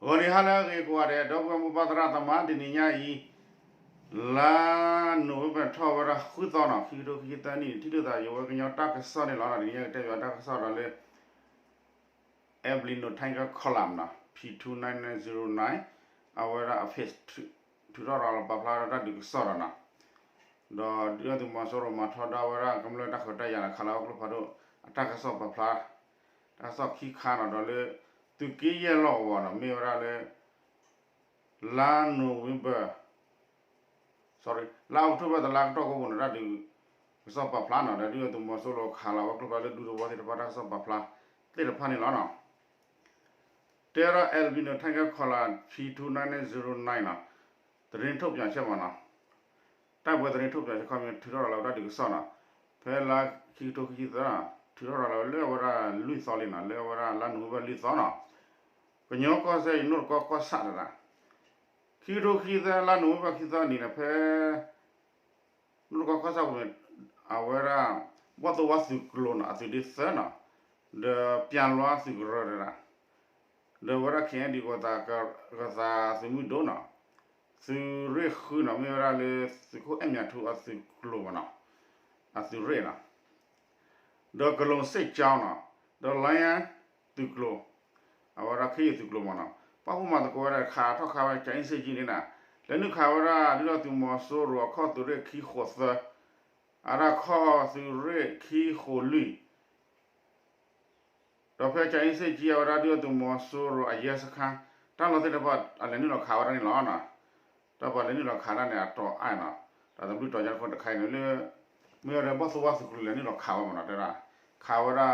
ဂီၤနံၤဟါလၢအဂ့ၤကိးဂၤဒဲး ဒီပုၢ်ဝဲၢ်မိၢ်ပၢ်သရၣ်သမါ တနံၤညါအံၤ လါနိၣ်ဝ့ဘၢၣ်ထီၣ်ဝဲဒၣ်ဃုသီနီၤ ခံကထိခံဆံသၢနံၣ် ထံၣ်လိာ်သးယဝဲကညီတၢ်ကစီၣ်န့ၣ်လီၤ. တနံၤညါကတဲဘၣ်တၢ်ကစီၣ်ဒီးလၢ Abellino Tiger Column နီၤ P two nine nine zero nine အဝဲဒၣ်အ page ထုးထီၣ်ရၤလီၤပာ်ဖျါဒီးတၢ်ဒုးကစီၣ် ဒီးနီၤ ဒီးဒုၣ်ဒါသုးမီၤစိရိၤမၤထီဒါဝဲဒၣ်ကမျၢၢ်တၢ်ခွဲးတၢ်ယာ်န့ၣ် ခးလီၤဝဲကျိဖးဒိၣ် အတၢ်ကစီၣ်ပာ်ဖျါ တၢ်ကစီၣ်ခံခါနီၤ ဒီးလၢ သုးက့ယဲၢ်လီၢ်ကဝီၤနီၤ မ့ၢ်ဝဲဒၣ်လၢ လါနိၣ်ဝ့ဘၢၣ် sorry လါအီးကထိဘၢၣ်တလါကတီၢ်ကိးပူၤန့ၣ် တၢ်ဒုးကစီၣ်ပာ်ဖျါနီၤ ဒီးဒုၣ်ဒါသုးမီၤစိရိၤခးလီၤဝဲကျိဖးဒိၣ်လၢဒူသဝီသ့ၣ်တဖၣ်တၢ်ကစီၣ်ပာ်ဖျါသ့ၣ်တဖၣ်န့ၣ်လီၤနီၤ. တဲဒီး Abellino Tiger Column P two nine nine zero nine နီၤ သတင်းထုတ်ပြန်ချက် မ့ၢ်နီၤ တၢ်ပှဲၤသတင်းထုတ်ပြန်ချက် ခီမ့ၢ်ထုးထီၣ်ရၤလီၤဝဲတၢ်ဒုးကစီၣ်နီၤ ဖဲလါခံကထိခံဆံသၢ ထုးထီၣ်ရၤလီၤဝဲလၢအဝဲဒၣ်လွံၢ်သီလံနီၤ လၢအဝဲဒၣ်လါနိၣ်ဝ့ဘၢၣ်လွံၢ်သီနီၤ ကညီကီၢ်စဲၣ်အံၤ နိၣ်တကီကီၢ်ဆၣ်တဒၣ် ခံကထိခံဆံသၢ လါနိၣ်ဝ့ဘၢၣ်ခံသီနံၤန့ၣ် ဖဲ နိၣ်တကီကီၢ်ဆၣ်ပူၤန့ၣ် အဝဲဒၣ် ဘီၣ်သိၣ်ဝါသုးကျိၤနီၤ အသုးဒ့သၢနီၤ ဒီးပျၢ်လွါသုးကရၢတဒၣ် ဒီးဝဲဒၣ် KNDO ကသးသုးမုၢ်ဒိၣ်နီၤ သုးရ့ၣ်ဃုနီၤ မ့ၢ်ဝဲဒၣ်လၢ သုးခိၣ်အဲၣ်မၠးထူအသုးကျိၤမ့ၢ်နီၤ အသုးရ့ၣ်နီၤ ဒီးကလိၤစ့ၣ်ကၠီနီၤ ဒီး Lion သုးကျိၤ အဝဲဒၣ်ခ့ယုၢ်သုးကျိၤမ့ၢ်နီၤ ပာ်ဖှိၣ်မၤသကိးဝဲဒၣ်ခးထီၣ်ခးဝဲ ကၠၤအ့စ့ၣ်ကၠံန့ၣ်နီၤ လဲၤနုာ်ခးဝဲဒၣ်ဒုၣ်ဒါသုးမီၤစိရိၤအခီၣ်သုးရ့ၣ်ခံဃိးသၢ အဒၣ်ခီၣ်သုးရ့ၣ်ခံဃိးလွံၢ် ဒီးဖဲကၠၤအ့စ့ၣ်ကၠံအဝဲဒၣ်ဒုၣ်ဒါသုးမီၤစိရိၤအယဲစခါ တၢ်လီၢ်သ့ၣ်တဖၣ်အလဲၤနုာ်လီၤခးဝဲဒၣ်န့ၣ်လီၤ. တၢ်ပှၤလဲၤနုာ်လီၤခးဒၣ်န့ၣ်အတီၤအါနီၤ တၢ်သဘျုးတီၤညါတခီတခါအံၤန့ၣ်လၢ မ့ၢ်ဝဲဒၣ်ဘီၣ်သိၣ်ဝါသုးကျိၤလဲၤနုာ�လီၤခးဝဲမ့ၢ်နီၤ တဲဒၣ် ခးဝဲဒၣ်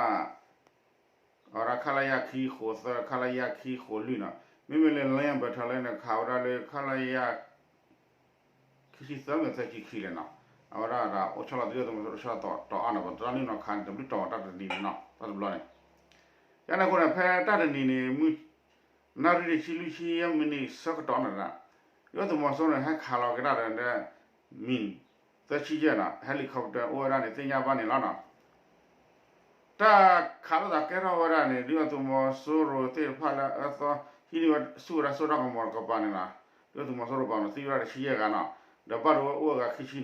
အဝဲဒၣ် ခလရ ခံဃိးသၢ ခလရ ခံဃိးလွံၢ်နီၤ မ့မ့ၢ်လၢ Lion Battalion န့ၣ် ခးဝဲဒၣ်လၢ ခလရ ခံဆံသၢမ့ၢ်သၢဆံခံလဲၣ်နီၤ အဝဲဒၣ်အိၣ်ဆီလီၤသယုၢ်သုးမီၤစိရိၤတဆီတီၤအါနီၤ ပတၢ်နုာ်လီၤခးန့ၣ် တဘျုးတီၤတၢ်တနံၤန့ၣ်နီၤ တၢ်တဘျီန့ၣ် ယန့ၣ်အဃိန့ၣ် ဖဲတၢ်တနံၤန့ၣ် မုၢ်နၣ်ရံၣ်တဆံလွံၢ်ဆံယဲၢ်မံးနံးဆၢကတီၢ်န့ၣ် ဒုၣ်ဒါသုးမီၤစိရိၤန့ၣ် ဟဲခးလီၤက့ၤတၢ်ဒီး မံ သၢဆံယဲၢ်နီၤ helicopter အိၣ်ဝဲဒၣ်န့ၣ် သ့ၣ်ညါဘၣ်န့ၣ်လီၤနီၤ တၢ်ခးလိာ်သးကဲထီၣ်ဝဲဒၣ်န့ၣ် ဒုၣ်ဒါသုးမီၤစိရိၤသ့ၣ်တဖၣ်လၢအအၢသီ ဟံးန့ၢ်ဝဲဆူၣ်ဝဲဒၣ်စိၣ်တၢ်ကမီၤတကပၤန့ၣ်နီၤ ဒုၣ်ဒါသုးမီၤစိရိၤပာ်န့ၣ် သံဝဲဒၣ်တဆံယဲၢ်ဂၤနီၤ ဒီးဘၣ်ဒိဝဲအိၣ်ဝဲဂၤခံဆံ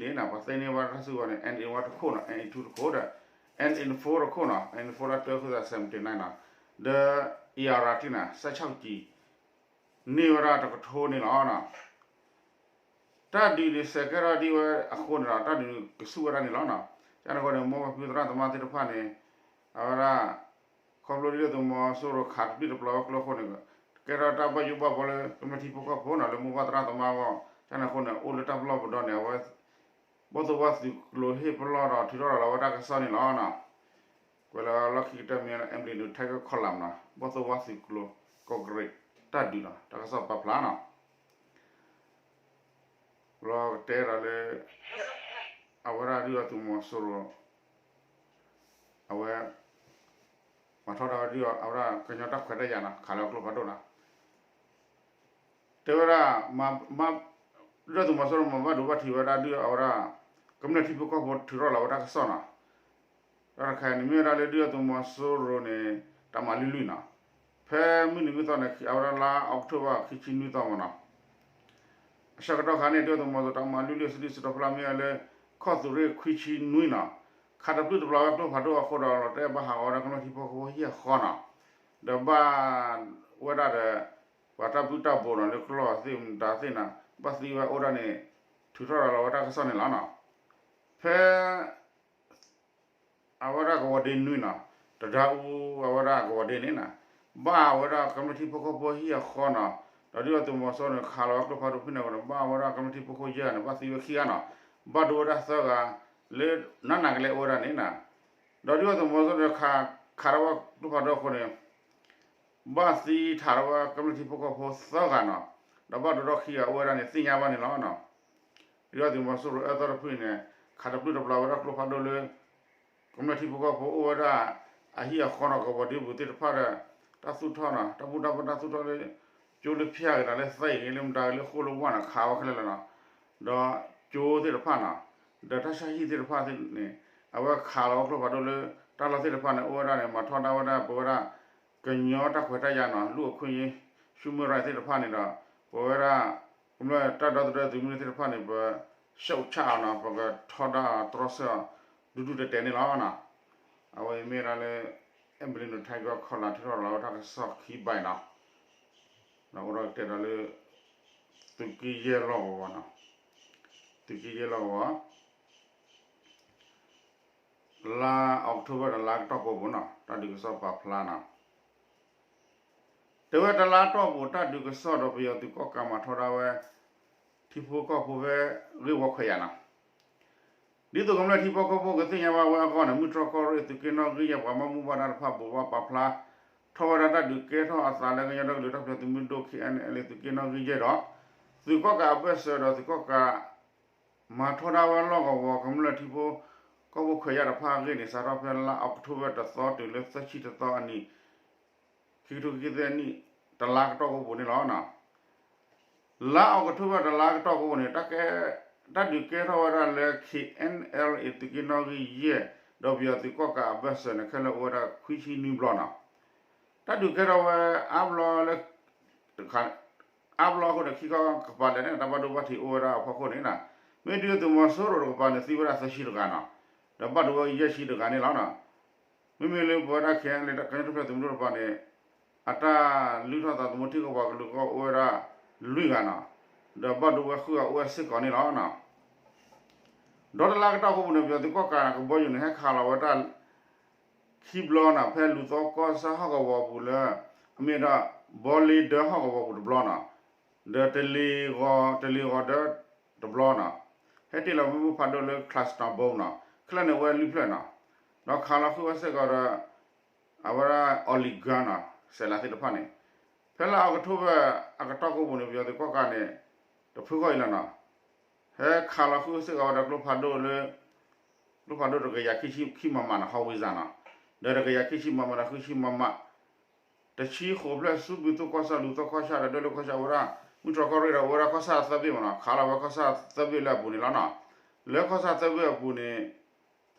န့ၣ်နီၤ ပှၤသ့န့ၢ်ဝဲဒၣ်တၢ်စုကဝဲၤန့ၣ် N A one တခိၣ်နီၤ N A two တခိၣ်ဒီး N A four တခိၣ်နီၤ N A four တၢ်တၢဃုသး seventy nine နီၤ ဒီး A R တံၢ်နီၤ စဲးဆီၣ်ကံ န့ၢ်ဝဲဒၣ်တကထိန့ၣ်လီၤနီၤ တၢ်ဒုးန့ၣ်စဲးကဲထီၣ်ဒ်ဝဲအဃိန့ၣ်ဒီး တၢ်ဒုးန့ၣ်ကဆူၣ်ဝဲဒၣ်န့ၣ်လီၤနီၤ ယန့ၣ်အဃိန့ၣ် မိၢ်ပၢ်ဖံဖုသရၣ်သမါသ့ၣ်တဖၣ်န့ၣ် အဝဲဒၣ် ခီဖျိဒုၣ်ဒါသုးမီၤစိရိၤခးတပျုၢ်တပျီၤဝဲကျိအဃိန့ၣ် ကဲထီၣ်တၢ်ဘၣ်ယိၣ်ဘၣ်ဘှီလၢကမျၢၢ်ထံဖိကီၢ်ဖိနီၤ လၢမိၢ်ပၢ်သရၣ်သမါအဂီၢ် ယန့ၣ်အဃိန့ၣ် အိၣ်လၢတၢ်ပလီၢ်ပဒီန့ၣ် အဝဲ ဘီၣ်သိၣ်ဝါသုးကျိၤဟ့ၣ်ပလီၢ်ဒီးထုးထီၣ်ရၤလီၤဝဲတၢ်ကစီၣ်န့ၣ်လီၤနီၤ ကွဲးလီၤလီၢ်ခံကတၢၢ်မ့ၢ်လၢ Abellino Tiger Column နီၤ ဘီၣ်သိၣ်ဝါသုးကျိၤ ကီၢ်ကရ့း တၢ်ဒုးနီၤ တၢ်ကစီၣ်ပာ်ဖျါနီၤ လီၤကတဲဒီးလၢ အဝဲဒၣ်ဒုၣ်ဒါသုးမီၤစိရိၤ အဝဲ မၤထီဒါဝဲဒၣ်အဝဲဒၣ်ကညီတၢ်ခွဲးတၢ်ယာ်နီၤ ခးလီၤကျိဖးဒိၣ်နီၤ တဲဝဲဒၣ် ဒုၣ်ဒါသုးမီၤစိရိၤမၤဘၣ်ဒိဘၣ်ထံးဝဲဒၣ်ဒုၣ်ဒါအဝဲဒၣ် ကမျၢၢ်ထံဖိကီၢ်ဖိထုးထီၣ်လီၤဝဲတၢ်ကစီၣ်နီၤ တၢ်တခါအံၤန့ၣ် မ့ၢ်ဝဲဒၣ်လၢဒုၣ်ဒါသုးမီၤစိရိၤန့ၣ် တၢ်မၤလွံၢ်လွံၢ်နီၤ ဖဲမုၢ်နံၤမုၢ်သီန့ၣ် အဝဲဒၣ်လါအီးကထိဘၢၣ်ခံဆံနွံသီမ့ၢ်နီၤ အဆၢကတီၢ်ခါန့ၣ် ဒုၣ်ဒါသုးမီၤစိရိၤတၢ်မၤလွံၢ်လွံၢ်စံးဒုစံးထီၣ်ဖျါမ့ၢ်ဝဲလၢ ခီၣ်သုးရ့ၣ်ခွံဆံနွံနီၤ ခးတပျုၢ်တပျီၤဝဲကျိဖးဒိၣ်အဃိဒီး လီၤတဲာ်ဘၣ်ဟးဂီၤဝဲဒၣ်ကမျၢၢ်ထံဖိကီၢ်ဖိဟံၣ်အဃီနီၤ ဒီးဘၣ်ဝဲဒၣ်ဒီး ပှၤတၢ်ဘျုးတၢ်ဘိးနီၤ လၢကျီၢ်သ့ၣ်မတၤသ့ၣ်နီၤ ဘၣ်သံဝဲအိၣ်ဒၣ်န့ၣ် ထုးထီၣ်ရၤလီၤဝဲတၢ်ကစီၣ်န့ၣ်လီၤနီၤ ဖဲ အဝဲဒၣ်ကဝီၤဒ့နွံနီၤ တဒါအူအဝဲဒၣ်ကဝီၤဒ့န့ၣ်နီၤ ဘၣ်ဝဲဒၣ်ကမျၢၢ်ထံဖိကီၢ်ဖိဟံၣ်အဃီနီၤ ဒီးဒုၣ်ဒါသုးမီၤစိရိၤန့ၣ် ခးလီၤဝဲကျိဖးဒိၣ်ဖဲန့ၣ်အဃိန့ၣ် ဘၣ်ဝဲဒၣ်ကမျၢၢ်ထံဖိကီၢ်ဖိယဲၢ်ဂၤန့ၣ် ဘၣ်သံဝဲခံဂၤနီၤ ဘၣ်ဒိဝဲဒၣ်သၢဂၤ လၢနးနးကလဲာ်အိၣ်ဝဲဒၣ်န့ၣ်နီၤ ဒီးဒုၣ်ဒါသုးမီၤစိရိၤန့ၣ် ခးထီၣ်ဝဲကျိဖးဒိၣ်အဃိန့ၣ် ဘၣ်သံထီၣ်ဝဲကမျၢၢ်ထံဖိကီၢ်ဖိသၢဂၤနီၤ ဒီးဘၣ်ဒိထီၣ်ခံဂၤအိၣ်ဝဲဒၣ်န့ၣ် သ့ၣ်ညါဘၣ်န့ၣ်လီၤနီၤ ဒုၣ်ဒါသုးမီၤစိရိၤအၢသီတဖုန့ၣ် ခးတပျုၢ်တပျီၤဝဲဒၣ်ကျိဖးဒိၣ်လၢ ကမျၢၢ်ထံဖိကီၢ်ဖိအိၣ်ဝဲဒၣ် အဟံၣ်အဃီနီၤ ကဝီၤဒ့ပူၤသ့ၣ်တဖၣ်ဒီး တၢ်သူၣ်ထီၣ်နီၤ တၢ်ဘူၣ်တၢ်ဘါတၢ်သူၣ်ထီၣ်လၢ ကၠိလၢဖၠၣ်ဂ့ၤနီၤ လၢသဲအံၤဂ့ၤ လၢမတၤဂ့ၤ လၢဃိၣ်လၢဝၣ်နီၤ ခးဝဲခဲလၢာ်လီၤနီၤ ဒီးကၠိသ့ၣ်တဖၣ်နီၤ ဒီးတၢ်ဆါဟံၣ်သ့ၣ်တဖၣ်န့ၣ် အဝဲခးလီၤဝဲကျိဖးဒိၣ်လၢ တၢ်လီၢ်သ့ၣ်တဖၣ်န့ၣ် အိၣ်ဝဲဒၣ်န့ၣ် မၤထီဒါဝဲဒၣ် ပဝဲဒၣ် ကညီတၢ်ခွဲးတၢ်ယာ်နီၤ လူ့အခွင့်အရေး social human right သ့ၣ်တဖၣ်န့ၣ်ဒီး ပဝဲဒၣ် ကမျၢၢ်တၢ်ဒီသဒၢသုးမုၢ်သ့ၣ်တဖၣ်န့ၣ် ပ ရှုတ်ချအီၤနီၤ, ပကထီဒါတြီဆၢအီၤ ဒူဒူတဲာ်တဲာ်န့ၣ်လီၤ. အဝဲအံၤမ့ၢ်ဝဲဒၣ်လၢ Emily Natango Cole ထုးထီၣ်လီၤဝဲတၢ်ကစီၣ်ခံဘၣ်နီၤ, ဒီးအိၣ်ဒီးကတဲဒီးလၢ သုးက့ယဲၢ်လီၢ်ကဝီၤနီၤ, သုးက့ယဲၢ်လီၢ်ကဝီၤ လါအီးကထိဘၢၣ်တလါကတီၢ်ကိးပူၤနီၤ တၢ်ဒုးကစီၣ်ပာ်ဖျါနီၤ, တဲဝဲတလါတီၢ်ပူၤ တၢ်ဒုးကစီၣ်ဒီးပယီၤသုးကီၣ်ကးမၤထီဒါဝဲ ထံဖိကီၢ်ဖိဖဲဂ့ၢ်ဝီခွဲးယာ်နီၤ, ဒ်သိးကမျၢၢ်ထံဖိကီၢ်ဖိကသ့ၣ်ညါဘၣ်ဝဲအဂီၢ်န့ၣ် မုၢ်တြီၢ်ကီၢ်ရ့ၣ် သုးက့နီၣ်ဂံၢ်ယဲၢ် ပှၤဘၣ်မူဘၣ်ဒါတဖၣ် ဘိးဘၣ်ပာ်ဖျါထီၣ်ဝဲဒၣ်တၢ်ဒုးကဲထီၣ်အသးလၢ ကညီဒီကလုာ်တၢ်ထူၣ်ဖျဲးသုးမုၢ်ဒိၣ် ခ့ၣ်အဲၣ်အဲၣ်လ်အ့ သုးက့နီၣ်ဂံၢ်ယဲၢ်ဒီး သုးကီၣ်ကးအဘၢၣ်စၢၤဒီးသုးကီၣ်ကး မၤထီဒါဝဲလီၢ်ကဝီၤ ကမျၢၢ်ထံဖိကီၢ်ဖိခွဲးယာ်တဖၣ်အဂ့ၢ်န့ၣ် စးထီၣ်ဖဲလါအီးကထိဘၢၣ်တသီတုၤလၢသၢဆံတသီအနံၤ ခံကထိခံဆံသၢနံၣ် တလါကတီၢ်ကိးပူၤန့ၣ်လီၤ. လါအီးကထိဘၢၣ်တလါကတီၢ်ကိးပူၤန့ၣ် တၢ်ကဲ တၢ်ဒုးကဲထီၣ်ဝဲဒၣ်လၢ ခ့ၣ်အဲၣ်အဲၣ်လ်အ့ သုးက့နီၣ်ဂံၢ်ယဲၢ် ဒီးပယီၤသုးကီၣ်ကးအဘၢၣ်စၢၤန့ၣ် ခဲလၢာ်အိၣ်ဝဲဒၣ်ခွံဆံနွံဘျီနီၤ. တၢ်ဒုးကဲထီၣ်ဝဲအါဘျီလၢ အါဘျီအဃိန့ၣ် ခံခီကပၤလဲၣ်န့ၣ် တၢ်ဘၣ်ဒိဘၣ်ထံးအိၣ်ဝဲဒၣ်အဖီခိၣ်န့ၣ်နီၤ, မ့ၢ်ဒုးသုးမီၤစိရိၤတကပၤန့ၣ် သံဝဲဒၣ်သၢဆံတဂၤနီၤ, ဒီးဘၣ်ဒိဝဲယဲၢ်ဆံတဂၤန့ၣ်လီၤ. မ့မ့ၢ်လၢပဝဲဒၣ် ခ့ၣ်အဲၣ်အဲၣ်လ်အ့ ကညီတၢ်ထူၣ်ဖျဲးသုးမုၢ်ဒိၣ်တကပၤန့ၣ် အတၢ်လုၢ်ထီၣ်သးသမူထံကီၢ်ပှၤကလုာ်အဂီၢ်အိၣ်ဝဲဒၣ်လွံၢ်ဂၤနီၤ, ဒီးဘၣ်ဒိဝဲဃုဂၤအိၣ်ဝဲစ့ၢ်ကီးန့ၣ်လီၤ. ဒီးတလါကတီၢ်ကိးပူၤန့ၣ် ပယီၤသုးကီၣ်ကးန့ၣ် ကဘီယူၤန့ၣ် ဟဲခးလီၤဝဲဒၣ် ခံဘျီနီၤ, ဖဲလူၤသီကီၢ်ဆၣ်ဟီၣ်ကဝီၤပူၤလၢ အမ့ၢ်ဒၣ် ဘီလ့ဒၢဟီၣ်ကဝီၤပူၤတဘျီနီၤ, ဒီးတလ့ၤဂီၤ တလ့ၤဂီၤဒၢတဘျီနီၤ, ဟဲတ့ၢ်လီၤမ့ၣ်ပိၢ်ဖးဒိၣ်လၢ cluster bomb နီၤ, ခဲလၢာ်န့ၣ်အိၣ်ဝဲလွံၢ်ဖျၢၣ်နီၤ, ဒီးခးလီၤဃုာ်ဝဲစ့ၢ်ကီးဒီး အဝဲဒၣ် oil gun နီၤ, စဲးလးသ့ၣ်တဖၣ်န့ၣ်, ဖဲလါအီးကထိဘၢၣ်အကတီၢ်ကိးပူၤန့ၣ် ပယီၤသုးကီၣ်ကးန့ၣ် တဖုဃီအံၤလီၤနီၤ, ဟဲခးလီၤဃုာ်စ့ၢ်ကီးဝဲဒီးကျိဖးဒိၣ်လၢ ကျိဖးဒိၣ်တကယၤခံဆံခံ မမ နီၤ, howitzer နီၤ, ဒီးတကယၤခံဆံ မမ ဒီးဃုဆံ မမ တဆံဃိးဖျၢၣ် ဆူဘုသိၣ်ကီၢ်ဆၣ် လူၤသီကီၢ်ဆၣ်ဒီး ဒွဲၣ်လိၤကီၢ်ဆၣ်ဝဲဒၣ် မုၢ်တြီၢ်ကီၢ်ရ့ၣ်ဒီး အိၣ်ဝဲဒၣ်ကီၢ်ဆၣ်သၢဘ့ၣ်မနီၤ, ခးလီၤဝဲကီၢ်ဆၣ်သၢဘ့ၣ်လၢအပူၤန့ၣ်လီၤနီၤ. လၢကီၢ်ဆၣ်သၢဘ့ၣ်အပူၤန့ၣ်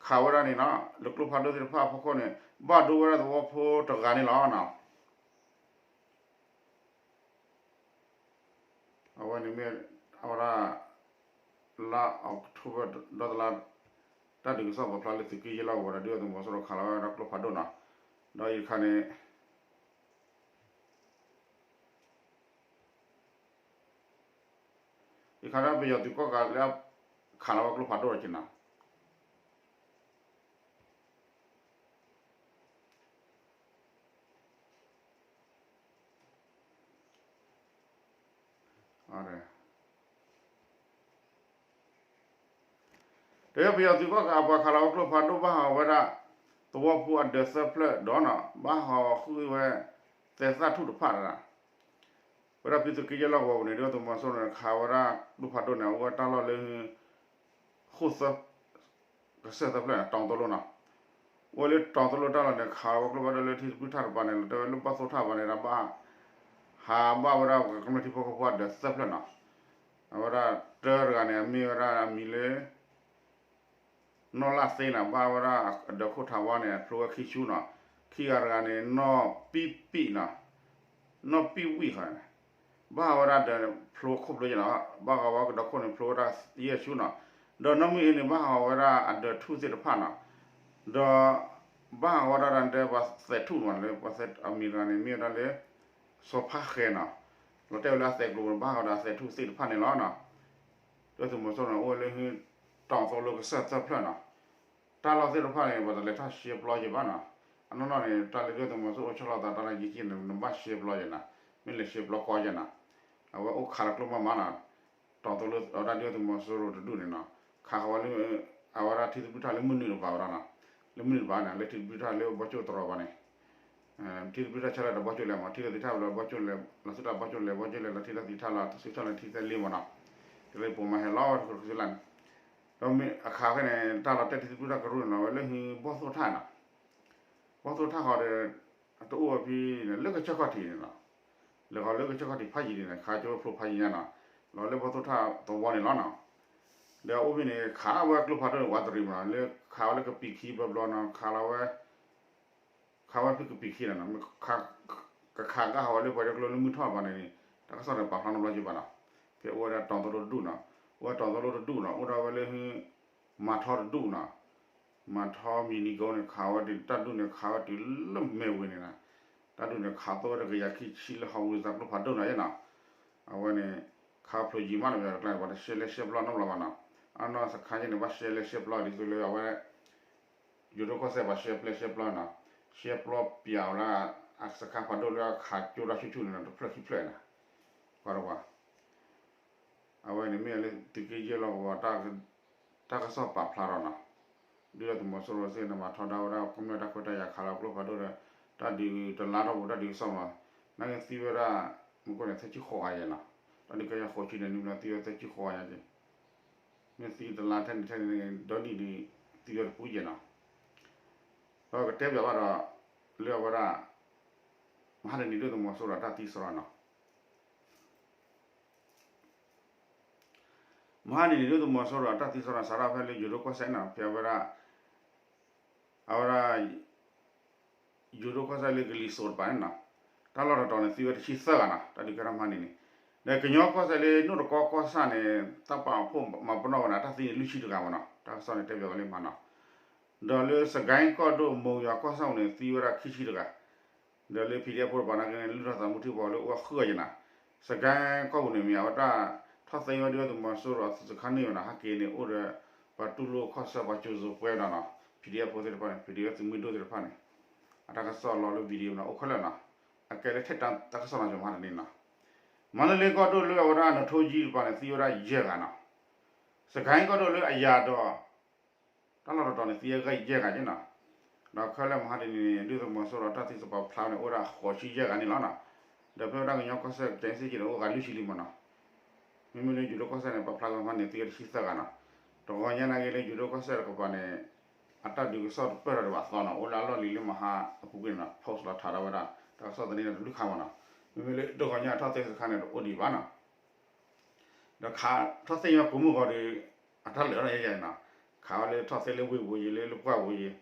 ခးဝဲဒၣ်န့ၣ်နီၤ, လၢကျိဖးဒိၣ်သ့ၣ်တဖၣ်အဖီခိၣ်န့ၣ် ဘၣ်ဒိဝဲဒၣ်သဝီဖိတဂၤန့ၣ်လီၤနီၤ. အဝဲန့ၣ်မ့ၢ် အဝဲဒၣ် လါအီးကထိဘၢၣ်ဒီတလါ တၢ်ဒုးကစီၣ်ပာ်ဖျါလၢသုးက့ယဲၢ်လီၢ်ကဝီၤဒီး ဒုၣ်ဒါသုးမီၤစိရိၤခးလီၤဝဲဒၣ်ကျိဖးဒိၣ်နီၤ, ဒီးယခါန့ၣ် ယခါဒၣ်ပယီၤသုးကီၣ်ကးလၢ ခးလီၤဝဲကျိဖးဒိၣ်က့နီၤ. တဲပယီၤသုးကီၣ်ကးအပှၤခးလီၤဝဲကျိဖးဒိၣ် ဘၣ်ဟးဂီၤဝဲဒၣ် သဝီဖိအဒၢးသၢဖျၢၣ်ဒီးနီၤ ဘၣ်ဟးဂီၤဃုာ်ဝဲ သဲးသၣ်ထူၣ်တဖၣ်တဒၣ် ဝဲဒၣ်ဖဲသုးက့ယဲၢ်လီၢ်ကဝီၤပူၤန့ၣ် ဒုၣ်ဒါသုးမီၤစိရိၤန့ၣ် ခးဝဲဒၣ်ကျိဖးဒိၣ်န့ၣ် အဝဲတၢ်လီၢ်လၢ ဃိၣ်သၢ ကစၢၢ်သၢဖျၢၣ်န့ၣ် တီၤသိလိနီၤ, အိၣ်ဝဲလၢတီၤသိလိတၢ်လီၢ်န့ၣ် ခးဝဲကျိဖးဒိၣ်လၢထံသဘျုၣ်ထၣ်တပၤန့ၣ် လီၤတဲဝဲလၢဘၣ်သိၣ်ထၣ်တပၤန့ၣ်ဒီး ဘၣ် ဟးဘၣ်ဝဲဒၣ်ပှၤကမျၢၢ်ထံဖိကီၢ်ဖိအဒၢးသၢဖျၢၣ်နီၤ, အဝဲဒၣ်တၢတဂၤန့ၣ် အမ့ၢ်ဝဲဒၣ်အမံၤလၢ နီၢ်လၣ်သ့နီၤ ဘၣ်ဝဲဒၣ်အဒၢးခိၣ်ထးဝါန့ၣ် ဖျိဝဲခံဆူနီၤ, ခံဂၤတဂၤန့ၣ် နီၢ်ပံၣ်ပံၣ်နီၤ, နီၢ်ပံၣ်ဝံၣ်ဃီန့ၣ် ဘၣ်ဝဲဒၣ်ဒီးဖျိခိၣ်ဖျိယဲၢ်နီၤ, ဘၣ်ဃးဝဲကဒီခိၣ်န့ၣ် ဖျိဝဲဒၣ်ယဲၢ်ဆူနီၤ, ဒီးနီၢ်မုၢ်အ့န့ၣ် ဘၣ်ဃးဝဲဒၣ်အဒၢးထူၣ်သ့ၣ်တဖၣ်နီၤ, ဒီး ဘၣ်ဃးဝဲဒၣ်ဒီးပှၤသဲးထူၣ်နီၤ လၢပှၤသဲးအမံၤတဂၤန့ၣ် မ့ၢ်ဝဲဒၣ်လၢ စီၤဖါဃဲနီၤ, လီၤတဲာ်ဝဲလၢအသဲးကျိၤ ဘၣ်ဃးဒီးအသဲးထူၣ်သ့ၣ်တဖၣ်န့ၣ်လီၤနီၤ, ဒုၣ်ဒါသုးမီၤစိရိၤန့ၣ် အိၣ်ဝဲလၢ တီၤသိလိကစၢၢ်သၢဖျၢၣ်နီၤ, တၢ်လီၢ်သ့ၣ်တဖၣ်န့ၣ် ပှၤတလဲၤထီၣ်ရှဲပျီယဲၢ်ဘၣ်နီၤ, အနီၢ်နီၢ်န့ၣ် တၢ်လၢဒုၣ်ဒါသုးမီၤစိရိၤအိၣ်ဆီလီၤသးတၢ်လၢယံာ်က့န့ၣ် နဘၣ်ရှဲပျီယဲၢ်နီၤ, မ့ၢ်လဲၤရှဲပျီကီယဲၢ်နီၤ, အဝဲအိၣ်ခးလီၤကျိမးမးနီၤ, တီၤသိလိအဝဲဒၣ်ဒုၣ်ဒါသုးမီၤစိရိၤတဒူၣ်န့ၣ်နီၤ, ခးဃီၤဝဲလၢ အဝဲဒၣ်ထံသဘျုၣ်ထၣ်လၢမုၢ်နုာ်တပၤဝဲဒၣ်နီၤ, လၢမုၢ်နုာ်တပၤန့ၣ် လၢထံသဘျုၣ်ထၣ်လၢဘီကၠိတရီတပၤန့ၣ် ထံသဘျုၣ်ထၣ်ဆၢလၢတဘီကၠိလဲၣ်မး ထံသဘျုၣ်ထၣ်လၢဘီကၠိလဲၣ် လီၤဆူတၢ်ဘီကၠိလဲၣ် ဘီကၠိလဲၣ် လီၤထံသဘျုၣ်ထၣ်လီၤ ဆူထီၣ်လၢထံသဘျုၣ်လံမးနီၤ, တလၢပိာ်မၤဟဲလီၤဝဲတခိၣ်တခိၣ်လၢ်န့ၣ်, ဒီးမ့ၢ်အခးခဲန့ၣ် တၢ်လီၤတဲာ်ထံသဘျုၣ်ထၣ်ကရူၢ်န့ၣ်လီၤ ဝဲလၢဟံးဘီၣ်သိၣ်ထၣ်နီၤ, ဘီၣ်သိၣ်ထၣ်ဃီဒီး တအိၣ်ဝဲဖဲန့ၣ် လၢကစၢၢ်ခီၣ်ထံးန့ၣ်လီၤ, လဲၤဃီၤလၢကစၢၢ်ခီၣ်ထံးဖးယံၤန့ၣ် ခးကၠိဝဲဖျိဖးယံၤညါနီၤ, လီၤလၢဘီၣ်သိၣ်ထၣ်သဝီန့ၣ်လီၤနီၤ, ဒီးအိၣ်ဖဲန့ၣ် ခးဝဲကျိဖးဒိၣ်န့ၣ် ဝးတရံးမးနီၤ လၢခးဝဲလၢကပံာ်ခံဘျီဘျီနီၤ ခးလီၤဝဲ ခးဝဲဖဲကပံာ်ခံန့ၣ်နီၤ, ခး ကခးကဟးဝဲလၢပှၤကညီကျိလၢမုၢ်ထီၣ်ဘၣ်န့ၣ်န့ၣ် တၢ်ကစီၣ်န့ၣ်ပာ်ဖျါနီတဘျီက့ၤဘၣ်နီၤ, ဖဲအိၣ်ဝဲဒၣ်တီၤသလိတဒူၣ်နီၤ, အိၣ်ဝဲတီၤသလိတဒူၣ်နီၤ, အိၣ်ဒၣ်ဝဲလၢ မၤထီတဒူၣ်နီၤ, မၤထီမံၤနံၤကိန့ၣ် ခးဝဲတုၤတၢ်ဒူၣ်န့ၣ် ခးဝဲတုၤလၢမဲာ်ဝ့ၤန့ၣ်နီၤ, တၢ်ဒူၣ်န့ၣ် ခးသိဝဲတကယၤခံဆံလၢဟီၣ်ဝံၤသးကျိဖးဒိၣ်နီၤယဲနီၤ, အဝဲန့ၣ် ခးဖျိးယံၤမးနီၤ ပှၤတရှဲလဲရှဲပျီနီတဘျီဘၣ်နီၤ, အနီၢ်စခါယဲန့ၣ် ဘၣ်ရှဲလဲရှဲပျီဒ်သိးလၢအဝဲ ယိၤဒိၣ်ကီၢ်စဲၣ်ပှၤရှဲပျဲရှဲပျီနီၤ, ရှဲပျီပၠးဝဲဒၣ် အစခါဖးဒိၣ်လၢအခးကၠိတၢ်ဆူၣ်ဆူၣ်န့ၣ်နီၤ တဖျၢၣ်ခံဖျၢၣ်နီၤ, ကွၢ်တကွၢ်, အဝဲန့ၣ်မ့ၢ်လၢသုးက့ယဲၢ်လီၢ်ကဝီၤ တၢ်ကစီၣ်ပာ်ဖျါထီၣ်နီၤ, ဒုၣ်ဒါသုးမီၤစိရိၤစ့ၢ်န့ၣ် မၤထီဒါဝဲဒၣ်ကမျၢၢ်တၢ်ခွဲးတၢ်ယာ်ခးလီၤကျိဖးဒိၣ်ဒီး တၢ်ဒုးတလါထီၣ်ပူၤတၢ်ဒုးကစီၣ်မး, နာ်က့သံဝဲဒၣ် မူကီၢ်န့ၣ် သၢဆံဃိးဂၤယဲနီၤ, တၢ်ဒုးကဲယဲၢ်ဃိးဆံန့ၣ် နုာ်လီၤသံဝဲသၢဆံဃိးဂၤညါက့ၤ မ့ၢ်သံတလါထဲန့ၣ်ထဲန့ၣ် ဒီနံၣ်ဒုး သံဝဲတပူၤယဲနီၤ, ဒီးကတဲပၠးဘၣ်ဒီး လၢအဝဲဒၣ် မဟါတနံၤဒုၣ်ဒါသုးမီၤစိရိၤတၢ်သံစရီနီၤ, မဟါတနံၤဒုၣ်ဒါသုးမီၤစိရိၤအတၢ်သံစရီနီၤ စးထီၣ်ဖဲလၢယိၤဒိၣ်ကီၢ်စဲၣ်နီၤ ဖဲအဝဲဒၣ် အဝဲဒၣ် ယိၤဒိၣ်ကီၢ်စဲၣ်လၢကလံၤစိးတပၤန့ၣ်နီၤ, တၢ်လီၢ်တတီၤန့ၣ် သံဝဲတဆံသၢဂၤနီၤ တၢ်ဒုးကဲထီၣ်မဟါတနံၤန့ၣ်, ဒီးကညီကီၢ်စဲၣ်လၢနိၣ်တကီကီၢ်ဆၣ်န့ၣ် တၢ်ပာ်ဖှိၣ်မၤပနီၣ်ဝဲဒၣ် တၢ်သံန့ၣ်လွံၢ်ဆံတဂၤမးနီၤ တၢ်ကစီၣ်န့ၣ်တဲပၠးဝဲလၢမးနီၤ, ဒီးလၢစကဲကီၢ်ဒိၣ်မိၤယွၤကီၢ်ဆၣ်ပူၤန့ၣ် သံဝဲဒၣ်ခံဆံတဂၤ, ဒီးလၢ PDF ဖိတပၤနာ်က့န့ၣ် လုၢ်ထီၣ်သးမူထံကပီၤလၢအိၣ်ဃုဂၤယဲနီၤ, စကဲကီၢ်ပူၤန့ၣ်မ့ၢ်အဝဲတၢ်ထီၣ်သ့ဝဲဒၣ်သုးမီၤစိရိၤသုးစခါန့ၣ်ဝဲနီၤ ဟဲက့ၤန့ၣ်အိၣ်ဒီး ပှၤတူၢ်လိာ်ခီၣ်ဆၢပှၤကၠိၤစိၤပှဲၤဒီးနီၤ PDF ဖိသ့ၣ်တဖၣ်န့ၣ် PDF သုးမုၢ်ဒိၣ်သ့ၣ်တဖၣ်န့ၣ် အတၢ်ကစီၣ်လီၤလၢ video နီၤ အိၣ်ခဲလၢာ်နီၤ, အကဲလၢထဲတၢ်ကစီၣ်နီၤ မဟါတနံၤနီၤ, မၤလၢလ့ကီၢ်ဒိၣ်လၢအဝဲဒၣ်နထိကၠံတပၤန့ၣ် သံဝဲဒၣ်ယဲၢ်ဂၤနီၤ, စကဲကီၢ်ဒိၣ်လၢအယၤဒီး တၢ်လီၢ်တတီၤန့ၣ် သံဝဲယဲၢ်ဂၤယဲနီၤ, ဒီးခဲလၢာ်မဟါတနံၤန့ၣ် ဒုၣ်ဒါသုးမီၤစိရိၤတၢ်သံစရီပာ်ဖျါန့ၣ် အိၣ်ဝဲဒၣ်ဃိးဆံယဲၢ်ဂၤန့ၣ်လီၤနီၤ, ဒီးဖဲဝဲဒၣ်ကညီကီၢ်စဲၣ်ကဲစ့ၢ်ကီးန့ၣ် အိၣ်ဂၤလွံၢ်ဆံလံမးနီၤ, မ့မ့ၢ်လၢယိၤဒိၣ်ကီၢ်စဲၣ်န့ၣ် ပာ်ဖျါဝဲမဟါန့ၣ် သံဝဲတဆံသၢဂၤနီၤ, တဂီၤညါနာ်က့လၢယိၤဒိၣ်ကီၢ်စဲၣ်တကပၤန့ၣ် အတၢ်ဒုးကစီၣ်တပၢၢ်ထီၣ်ဒံးဘၣ်အသီနီၤ အိၣ်လၢအလီၢ်လံၤလၢမဟါအပူၤကွံာ်န့ၣ်နီၤ post လီၤထးထီၣ်ဝဲဒၣ် တၢ်ကစီၣ်သန့တၢ်တဘျုးခါမးနီၤ, မ့မ့ၢ်လၢတဂီၤညါထီၣ်သ့စခါန့ၣ် တအိၣ်ဒံးဘၣ်နီၤ, ဒီးခးထီၣ်သ့ၣ်ညါကိးမုၢ်ဂီၤဒီး အတၢ်လၢာ်ထီၣ်ယဲယဲနီၤ, ခးဝဲလၢထီၣ်သ့ၣ်လၢဝ့ၢ်ပူၤယံၤလၢလၢပှၢ်ပူၤယံၤ,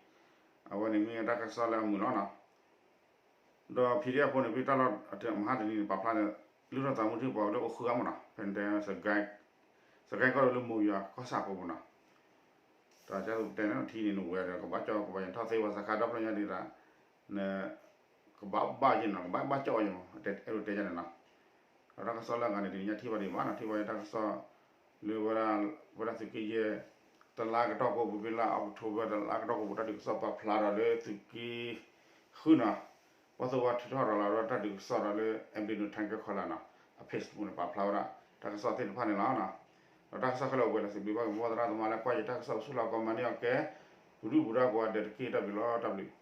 အဝဲန့ၣ်မ့ၢ်တၢ်ကစီၣ်လၢအမုာ်လီၤနီၤ, ဒီး PDF ဖိန့ၣ် ဖဲတၢ်လီၢ်မဟါတနံၤန့ၣ် ပာ်ဖျါန့ၣ် လုၢ်ထီၣ်သးမူထံကပီၤလၢအိၣ်ဃုဂၤမးနီၤ, ဖဲန့ၣ်တဲ စကဲကီၢ်ဒိၣ်လၢမိၤယွၤကီၢ်ဆၣ်အပူၤမးနီၤ, တၢ်ကတဲန့ၣ် ထံန့ၣ်နဝဲဒီး ကဘၣ်ကၠီၣ်ကဘၣ်ယထီၣ်သ့ဝဲစခါဒီဖျၢၣ်ညါဒံးဒၣ် န ကဘၣ်ဘၣ်ယဲနီၤ ကဘၣ်ဘၣ်ကၠီၣ်ဝဲယဲမး အဲၣ်ဒိးတဲယဲန့ၣ်နီၤ, ဒီးတၢ်ကစီၣ်လၢအဂၤန့ၣ် တနံၤညါထံၣ်ဘၣ်ဒံးဘၣ်နီၤ ထံၣ်ဘၣ်ယဲတၢ်ကစီၣ် လၢဝဲဒၣ် ဝဲဒၣ်သုးက့ယဲၢ် တလါကတီၢ်ကိးပူၤဖဲလၢ October တလါကတီၢ်ကိးပူၤ တၢ်ဒုးကစီၣ်ပာ်ဖျါဒီးလၢသုးက့ဃုနီၤ, ပှၤသဝီထုးထီၣ်ရၤလီၤဝဲဒၣ်တၢ်ဒုးကစီၣ်ဒီးလၢ Abdinotan ကဲခီလာ်နီၤ အ Facebook န့ၣ် ပာ်ဖျါဝဲဒၣ် တၢ်ကစီၣ်သ့ၣ်တဖၣ်န့ၣ်လီၤ. ဒီးတၢ်ကစီၣ်ခဲလၢာ်အိၣ်ဝဲလၢသုးဘျုးဘၣ်က့ၤ ပှၤသရၣ်သမါလၢကွၢ်ယတၢ်ကစီၣ် ပဆူၣ်လီၤကီမၤန့ၢ်အီၤကဲ ပူၤဒုၣ်ပူၤဒါကိးဂၤဒဲးတက့ၢ် တၢ်ဘျုးလီၤ တၢ်ဘျုး